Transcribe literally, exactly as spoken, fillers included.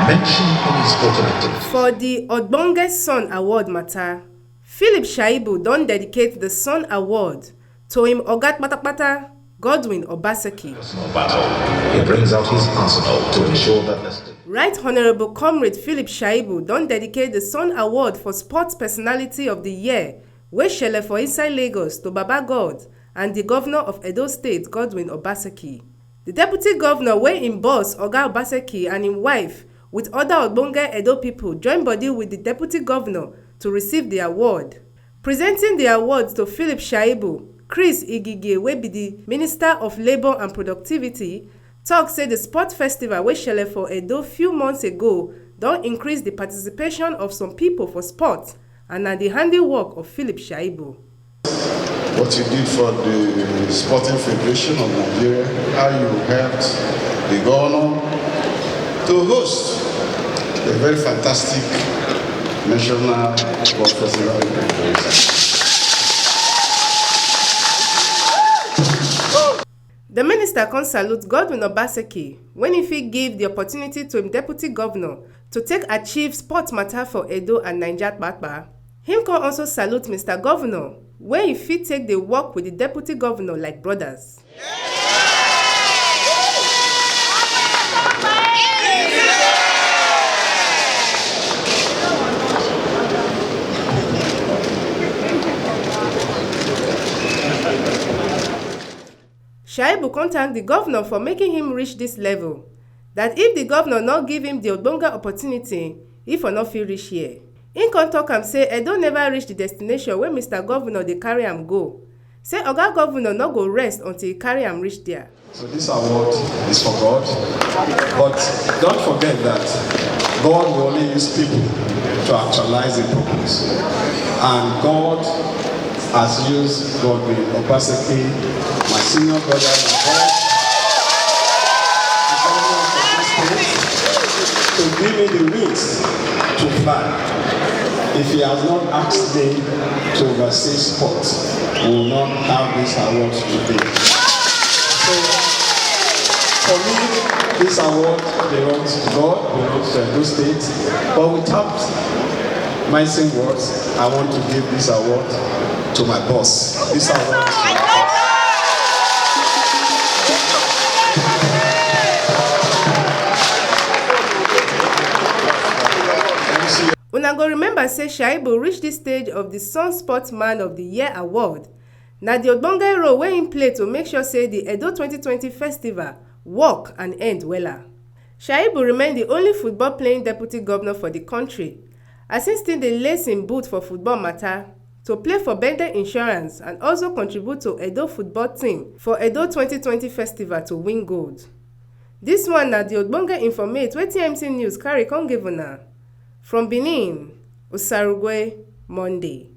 Mention in his automatic. For the Ogbonge Son Award matter, Philip Shaibu don dedicate the Son Award to him oga patapata, Godwin Obaseki. Personal battle. He brings out his arsenal to ensure that the state. Right Honorable Comrade Philip Shaibu don dedicate the Son Award for Sports Personality of the Year wey shele for inside Lagos to Baba God and the Governor of Edo State, Godwin Obaseki. The Deputy Governor wey im boss, Oga Obaseki, and im wife with other ogbonge Edo people join body with the Deputy Governor to receive the award. Presenting the award to Philip Shaibu, Chris Igige, wey be the Minister of Labour and Productivity, talk say the sport festival wey shele for Edo few months ago don increase the participation of some people for sport, and na the handiwork of Philip Shaibu. What you did for the Sporting Federation of Nigeria, how you helped the governor to host a very fantastic national sport festival in Nigeria. The minister come salute Godwin Obaseki when he fit give the opportunity to him deputy governor to take achieve sport matter for Edo and Naija kpakpa. Him come also salute Mister Governor wey he fit take dey work with the deputy governor like brothers. Shaibu come thank the governor for making him reach this level, that if the governor no give him the ogbonge opportunity, he for no fit reach here. He come talk am say Edo never reach the destination wey Mister Governor dey carry am go. Say oga governor no go rest until he carry am reach there. So this award is for God, but don't forget that God will only use people to actualize the purpose. And God has used Godwin Obaseki, my senior brother in the Lord, the governor of the state, to give me the wings to fly. If he has not asked me to oversee sports, we will not have this award today. So, for me, this award belongs to God, belongs to Edo State, but without mincing words, I want to give this award to my boss. This award is to my boss. Una go remember say Shaibu reach this stage of the Sun Sports Man of the Year award. Na the ogbonge role wey im play to make sure say the Edo twenty twenty festival work and end wella. Shaibu remain the only football playing deputy governor for the country, as im still dey lace im boot for football matter to play for Bende Insurance and also contribute to Edo football team for Edo twenty twenty festival to win gold. This one na the ogbonge informate wey T M C News carry come give una. From Benin, Osarugwe, Monday.